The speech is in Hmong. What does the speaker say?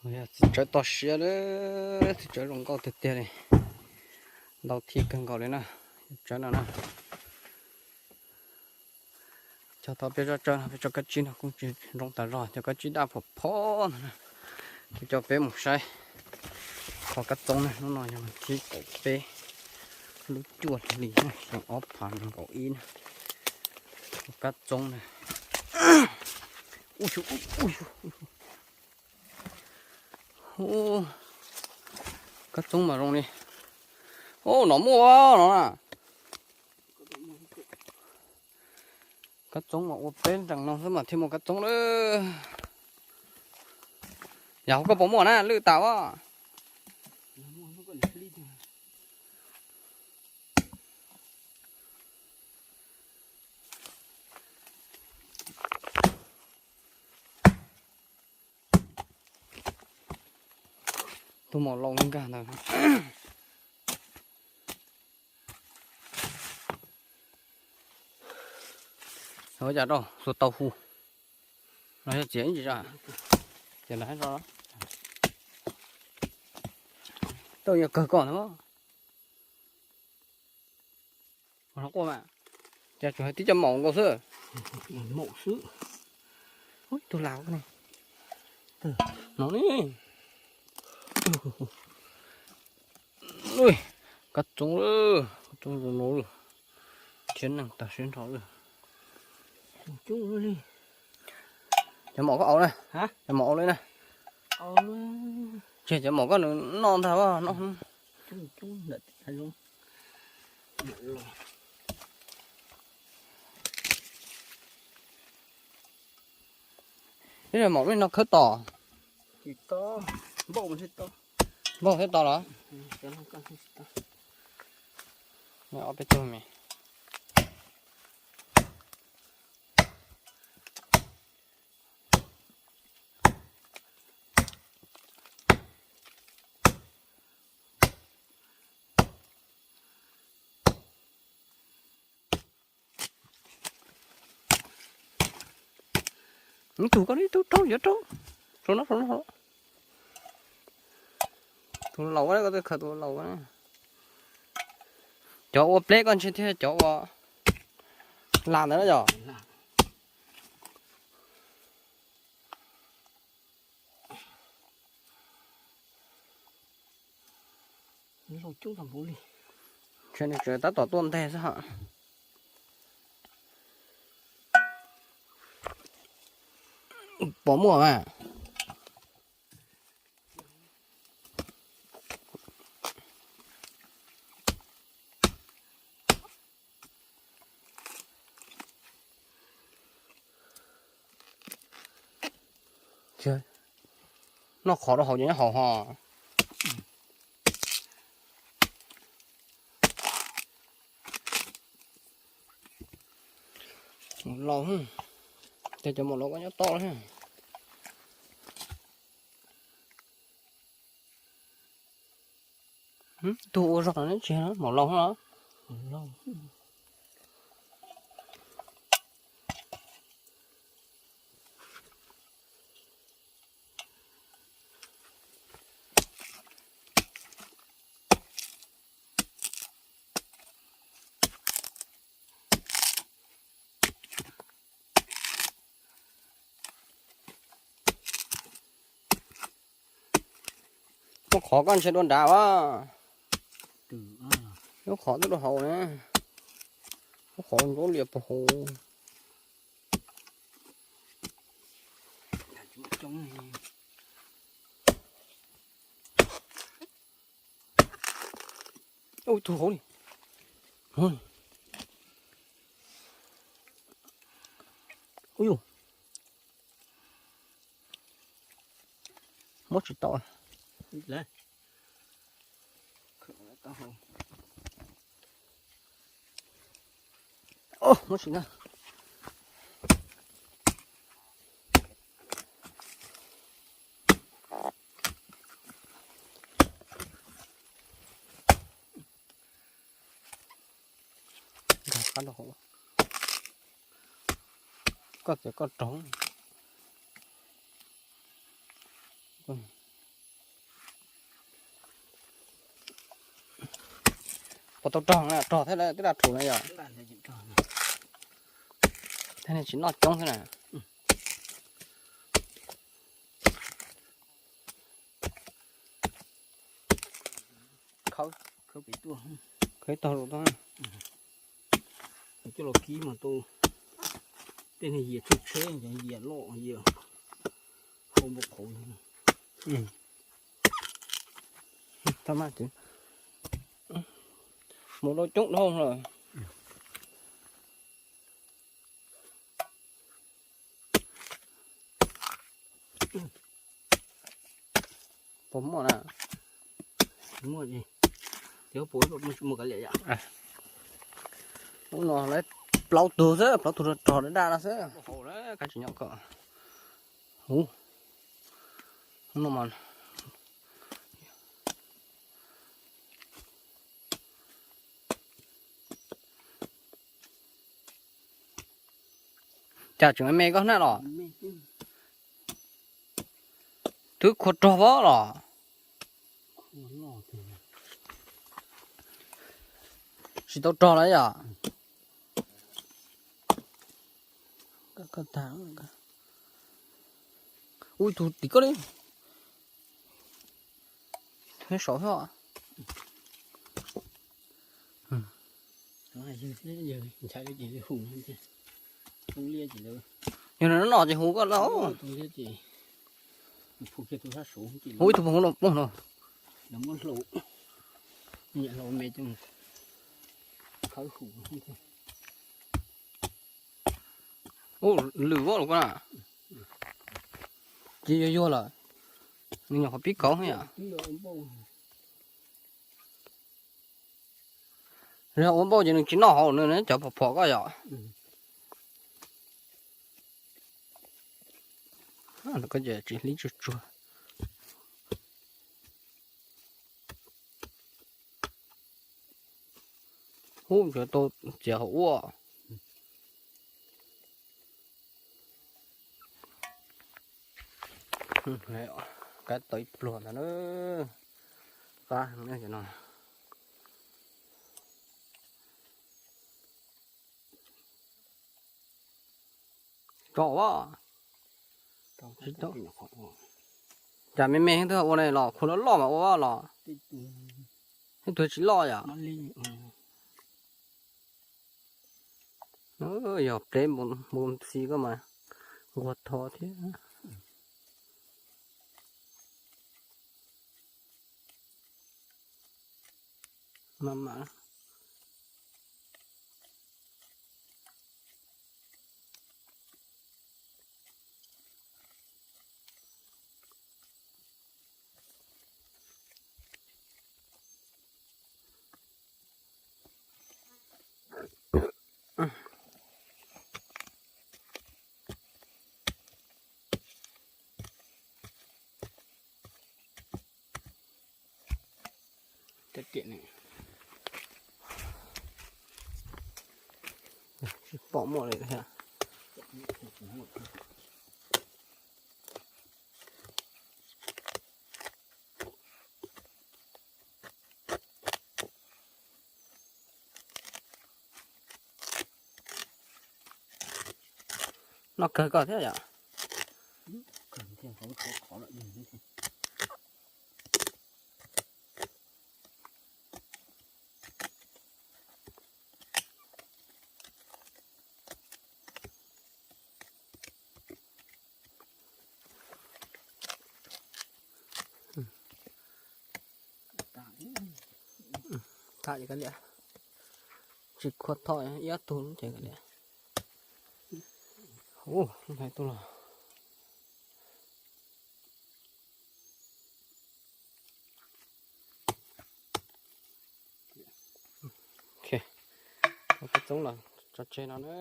Yog txiv tsawb toj siab lawm, txiv tsawb zoo nkauj tiag tiag li. Ntau thij kawg nkaus li na, tsawb no na. Cog tau peb tsob tsawb no, peb tsob kab tsib no kuj tsis zoo tas zog, cov kab tsib daj phom phom ntawd na. Kuv coj peb mus saib qhov kab txoob na, hnub no yog thib kaum peb, lub cuaj hli na, xyoo ob phav nees nkaum ib na. Kab txoob na. Kab txoob mas zoo li. Ub, no muaj no na. Kab txoob mas ua peb nrees no xwb mas thiaj muaj kab txoob lawm. Yog koj puas muaj na, lwj tas as. Tus maum laus nkag ntawd. Ua cas rau xuas tau hu. No yog txiav ib ntsis tso. Txiav lawm tso. Tau yog kawg koj ntag. Ua quaj mas, cas tsuas hais tib co maum nkaus xwb. Maum xwb. Ub, tus laus ne. No ne. Ui, kab txoob lawm, kab txoob zoo no lawm. Thiab neeg tag siab nrho lawm. Cov maum koj au na, cov maum au li na. Tseg cov maum koj nws noj ntag no. Ib maum li no khawb tom. Npauj thiab to los? Ob peb tug me. Ib tug koj, ib tug rau, yuav rau. Rau no, rau no. Tus laus, koj twb khaws tus laus. Cov ua pleb koj ntshe thiaj cov ua las ntawd na yom. Ntshe nws tseem tab tom tuaj nteg xwb hos. Pom muaj mas. Noj qhov rau hauv ces nyob hauv ho. Laus, ces cov maum laus koj nyob toj. Tus ua zog no neb tsis maum laus los? Lub qhov koj ntshe dua nrad as. Lub qhov twb dua hauv na. Lub qhov ntsuab lias puag hauv. Ub, tug hauv li. Ub yus. Muab tsis tau. Muab tsis na. Nkag qab rau hauv. Koj txiav koj raug. Puas tau rog na, rog thiab lawm twb daj rhuv na yog. Thiab nej tsis noj coob thiab na. Khawb, khawb pem tuaj, khawb tog los tau. Coj los kib mas tau tej niag yias tsheb tsheb, yias loj yias hau npau qhauv. Tau mas, mus rau coob dhau lawm. Puas muaj na? Muaj, mus kav liam yom. Ub no lawv plaub tug xwb, plaub tug rog rog daj daj no xwb. Hauv lawm kab tsis nyob ko. Ub, no mas cas tseem me koj hnab los? Twb khua rog pob los? Tsis tau rog lawm yom? Ub, ib tug tim koj li. Saud thiab. Yog no no ces hu koj lauj. Ub, ib tug poob no poob no. Ub, lwm voj los koj na. Ces yuag yuag lawm. Nws nyuam qhuav pib kauv yom. Ua npauj ces nws tsis noj hauv nws cov phom phom koj yom. Koj ces tsis hlib tsuag tsuag. Ub, tsuas tau txiav hauv ua. Kav tau ib pluag ntawd na. Qab no. Tso ua. Cas me me tus ua ne los khua loj loj mas ua los. Ib tug tsis loj yom. Yog plev npus xi koj mas nquag tho thiab. Mas mas Tsis pom muaj li thiab. Noj kawg koj thiab yom. Tham ces kav liam, tsis khua thoj ib ob tug ces kav liam. Ub, hais tuaj los. Ok, ua peb txoob los tso tseg no na.